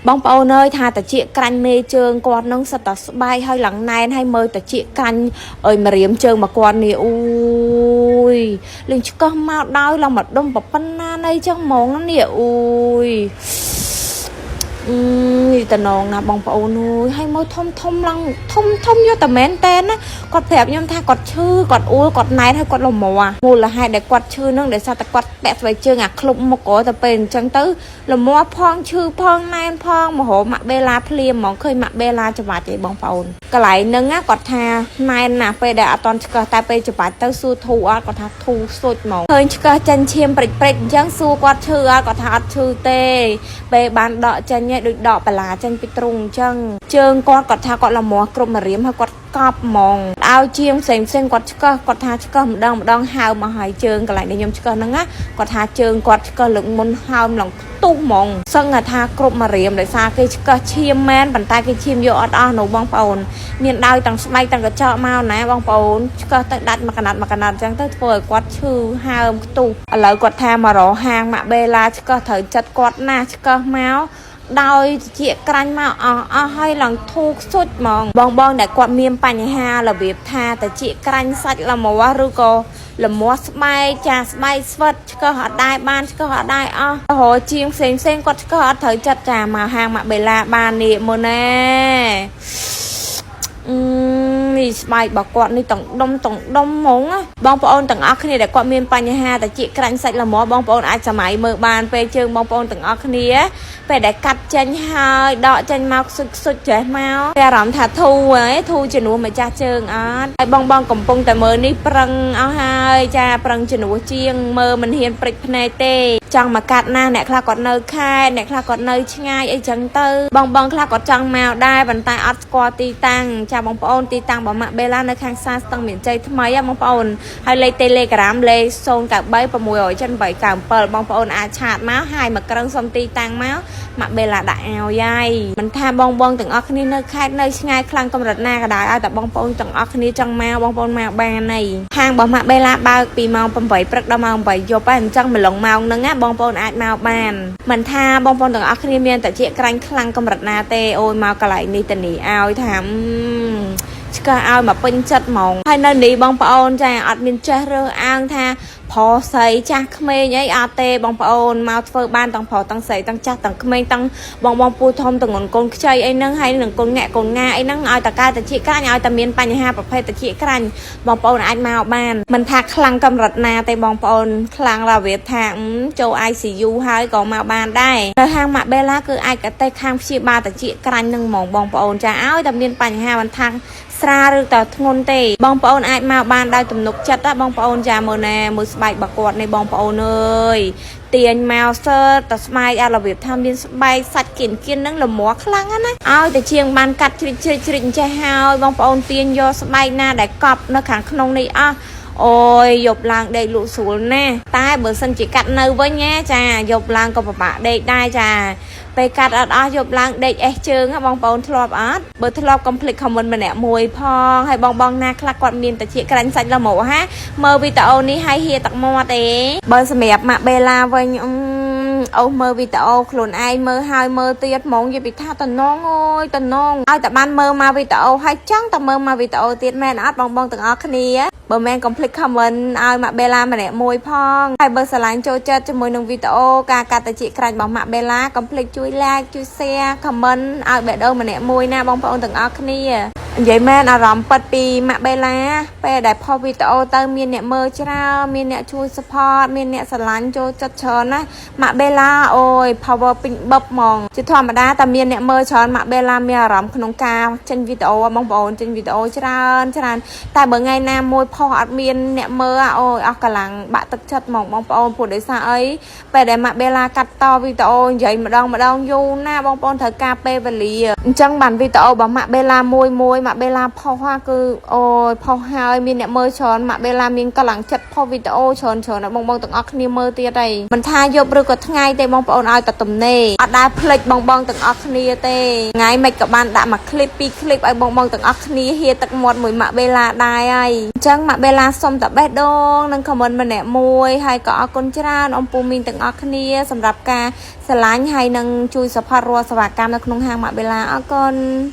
បងប្អូនអើយថាតិចក្រាញ់មេជើងគាត់នឹងសិតតែស្បែកហើយឡើងណែនហើយមើលតិចក្រាញ់អើយម្រាមជើងមកគាត់នេះអូយលេងឆ្កឹះមកដោយឡើងមកដុំប៉ុណ្ណានៃចឹងហ្មងនេះអូយ អឺនេះតំណងណាបងប្អូនអើយហើយមើលធំធំឡើងធំធំយកតែមែនតែនណាគាត់ប្រាប់ខ្ញុំថាគាត់ឈឺគាត់អួលគាត់ណែតហើយគាត់លមមូលហេតុដែលគាត់ឈឺនឹងដោយសារតែគាត់ពាក់ស្បែកជើងអាក្លុបមុខក៏ទៅពេលអញ្ចឹងទៅលមផងឈឺផងណែនផងមហោម៉ាក់បេឡាភ្លាមហ្មងឃើញម៉ាក់បេឡាច្បាច់ឯងបងប្អូនកន្លែងហ្នឹងណាគាត់ថាណែនណាស់ពេលដែលអត់តន់ឆ្កឹះតែពេលច្បាច់ទៅសួរធូអត់គាត់ថាធូសុចហ្មងឃើញឆ្កឹះចិនឈាមព្រិចព្រិចអញ្ចឹងសួរគាត់ឈឺអត់គាត់ថាអត់ឈឺទេ ពេលបានដកចេញឯងដូចដកបន្លាចេញពីទ្រុងអញ្ចឹងជើងគាត់គាត់ថាគាត់លមាស់គ្រប់ម្រាមហើយគាត់កប់ហ្មងឲ្យជាងផ្សេងផ្សេងគាត់ឆ្កឹះគាត់ថាឆ្កឹះម្ដងម្ដងហើមមកហើយជើងកន្លែងដែលខ្ញុំឆ្កឹះហ្នឹងណាគាត់ថាជើងគាត់ឆ្កឹះលើកមុនហើមឡើងផ្ទុះហ្មងសឹងថាគ្រប់ម្រាមដោយសារគេឆ្កឹះឈាមមែនប៉ុន្តែគេឈាមយកអត់អស់នោះបងប្អូនមានដោយទាំងស្បែកទាំងកញ្ចក់មកណាបងប្អូនឆ្កឹះទៅដាច់មកកណាត់មកកណាត់អញ្ចឹងទៅធ្វើឲ្យគាត់ឈឺហើមខ្ទុះឥឡូវគាត់ថាមករកហាងម៉ាក់បេឡាឆ្កឹះត្រូវចិត្តគាត់ណាស់ឆ្កឹះមកដោយជាក្រាញ់មកអស់អស់ហើយឡើងធូរខ្សុចហ្មងបងបងដែលគាត់មានបញ្ហារបៀបថាតិចក្រាញ់សាច់លមាស់ឬក៏លមាស់ស្បែកចាស្បែកស្វិតឆ្កឹះអត់ដែរបានឆ្កឹះអត់ដែរអស់រហជាងផ្សេងផ្សេងគាត់ឆ្កឹះអត់ត្រូវចិត្តចាមកហាងម៉ាក់បេឡាបាននេះមើលណែ អឺនេះស្បែករបស់គាត់នេះទាំងដុំទាំងដុំហ្មងណាបងប្អូនទាំងអស់គ្នាដែលគាត់មានបញ្ហាតិចក្រាញ់សាច់លមាស់បងប្អូនអាចសម័យមើលបានពេលជើងបងប្អូនទាំងអស់គ្នាពេលដែលកាត់ចេញហើយដកចេញមកខ្សុចខ្សុចចេះមកតែអារម្មណ៍ថាធូរហ៎ធូរជំនួសម្ចាស់ជើងអត់ហើយបងបងកំពុងតែមើលនេះប្រឹងអស់ហើយចាប្រឹងជំនួសជាងមើលមិនហ៊ានព្រិចភ្នែកទេចង់មកកាត់ណាស់អ្នកខ្លះគាត់នៅខេត្តអ្នកខ្លះគាត់នៅឆ្ងាយអីចឹងទៅបងបងខ្លះគាត់ចង់មកដែរប៉ុន្តែអត់ស្គាល់ទីតាំងចាបងប្អូនទីតាំងរបស់ម៉ាក់បេឡានៅខាងផ្សារស្ទឹងមានជ័យថ្មីហ៎បងប្អូនហើយលេខ Telegram លេខ093 67897បងប្អូនអាច chat មកហើយមកក្រឹងសុំទីតាំងមកម៉ាក់បេឡាដាក់ឲ្យហើយមិនថាបងបងទាំងអស់គ្នានៅខេត្តនៅឆ្ងាយខ្លាំងកម្រិតណាក៏ដោយឲ្យតែបងប្អូនទាំងអស់គ្នាចង់មកបងប្អូនមកបានហើយហាងរបស់ម៉ាក់បេឡាបើកពីម៉ោង8ព្រឹកដល់ម៉ោង8យប់ហើយអញ្ចឹងម្លងម៉ោងហ្នឹងណាបងប្អូនអាចមកបានមិនថាបងប្អូនទាំងអស់គ្នាមានតិចក្រាញ់ខ្លាំងកម្រិតណាទេអូយមកកន្លែងនេះតានីឲ្យថាឆ្កឹះឲ្យមកពេញចិត្តហ្មងហើយនៅនេះបងប្អូនចាអត់មានចេះរើសអើងថាប្រុសស្រីចាស់ក្មេងអីអត់ទេបងប្អូនមកធ្វើបានទាំងប្រុសទាំងស្រីទាំងចាស់ទាំងក្មេងទាំងបងបងពូធំទាំងងនកូនខ្ចីអីហ្នឹងហើយនឹងកូនងាក់កូនងាអីហ្នឹងឲ្យតកើតតិចក្រាញ់ឲ្យតែមានបញ្ហាប្រភេទតិចក្រាញ់បងប្អូនអាចមកបានមិនថាខ្លាំងកម្រិតណាទេបងប្អូនខ្លាំងរបៀបថាចូល ICU ហើយក៏មកបានដែរនៅហាងម៉ាក់បេឡាគឺអាចកតេខាងព្យាបាលតិចក្រាញ់នឹងហ្មងបងប្អូនចាឲ្យតែមានបញ្ហាមិនថាស្រាលឬតែធ្ងន់ទេបងប្អូនអាចមកបានដោយទំនុកចិត្តណាបងប្អូនចាមើលណែមើលស្បែករបស់គាត់នេះបងប្អូនអើយទាញមកសើតែស្បែកអារបៀបថាមានស្បែកសាច់គៀនគៀនហ្នឹងលមាស់ខ្លាំងណាស់ឲ្យតែជាងបានកាត់ជ្រិចជ្រិចជ្រិចអញ្ចេះហើយបងប្អូនទាញយកស្បែកណាដែលកប់នៅខាងក្នុងនេះអស់អូយយប់ឡើងដេកលក់ស្រួលណាស់តែបើសិនជាកាត់នៅវិញណាចាយប់ឡើងក៏ពិបាកដេកដែរចាពេលកាត់អត់អស់យប់ឡើងដេកអេះជើងហ៎បងប្អូនធ្លាប់អត់បើធ្លាប់កុំភ្លេច comment ម្នាក់មួយផងហើយបងបងណាខ្លះគាត់មានតិចក្រាញ់សាច់លមកហាមើលវីដេអូនេះហើយហៀទឹកមាត់ទេបើសម្រាប់ម៉ាក់បេឡាវិញអឺអូសមើលវីដេអូខ្លួនឯងមើលហើយមើលទៀតហ្មងនិយាយពីថាតំណងអើយតំណងឲ្យតែបានមើលមកវីដេអូហើយចង់តែមើលមកវីដេអូទៀតមែនអត់បងបងទាំងអស់គ្នាបើមែនកុំភ្លេច comment ឲ្យម៉ាក់បេឡាម្នាក់មួយផងហើយបើស្រឡាញ់ចូលចិត្តជាមួយនឹងវីដេអូការកាត់តិចក្រាញ់របស់ម៉ាក់បេឡាកុំភ្លេចជួយ like ជួយ share comment ឲ្យបេះដូងម្នាក់មួយណាបងប្អូនទាំងអស់គ្នានិយាយមែនអារម្មណ៍ពិតពីម៉ាក់បេឡាពេលដែលផុសវីដេអូទៅមានអ្នកមើលច្រើនមានអ្នកជួយ support មានអ្នកស្រឡាញ់ចូលចិត្តច្រើនណាម៉ាក់បេឡាអូយ power ពេញបឹបហ្មងជាធម្មតាតែមានអ្នកមើលច្រើនម៉ាក់បេឡាមានអារម្មណ៍ក្នុងការចេញវីដេអូបងប្អូនចេញវីដេអូច្រើនច្រើនតែបើថ្ងៃណាមួយផុសអត់មានអ្នកមើលអូយអស់កម្លាំងបាក់ទឹកចិត្តហ្មងបងប្អូនព្រោះដោយសារអីពេលដែលម៉ាក់បេឡាកាត់តវីដេអូនិយាយម្ដងម្ដងយូរណាស់បងប្អូនត្រូវការពេលវេលាអញ្ចឹងបានវីដេអូរបស់ម៉ាក់បេឡាមួយមួយ ម៉ាក់បេឡាផុសហ่ะគឺអូយផុសហើយមានអ្នកមើលច្រើនម៉ាក់បេឡាមានកម្លាំងចិត្តផុសវីដេអូច្រើនច្រើនឲ្យបងបងទាំងអស់គ្នាមើលទៀតហើយមិនថាយប់ឬក៏ថ្ងៃទេបងប្អូនឲ្យតែទំនេរអត់ដែលភ្លេចបងបងទាំងអស់គ្នាទេថ្ងៃមិនក៏បានដាក់មួយឃ្លីបពីរឃ្លីបឲ្យបងបងទាំងអស់គ្នាហៀទឹកមាត់មួយម៉ាក់បេឡាដែរហើយអញ្ចឹងម៉ាក់បេឡាសុំតែបេះដូងនិង comment ម្នាក់មួយហើយក៏អរគុណច្រើនអំពូមីងទាំងអស់គ្នាសម្រាប់ការស្រឡាញ់ហើយនឹងជួយ support រាល់សេវាកម្មនៅក្នុងហាងម៉ាក់បេឡាអរគុណ។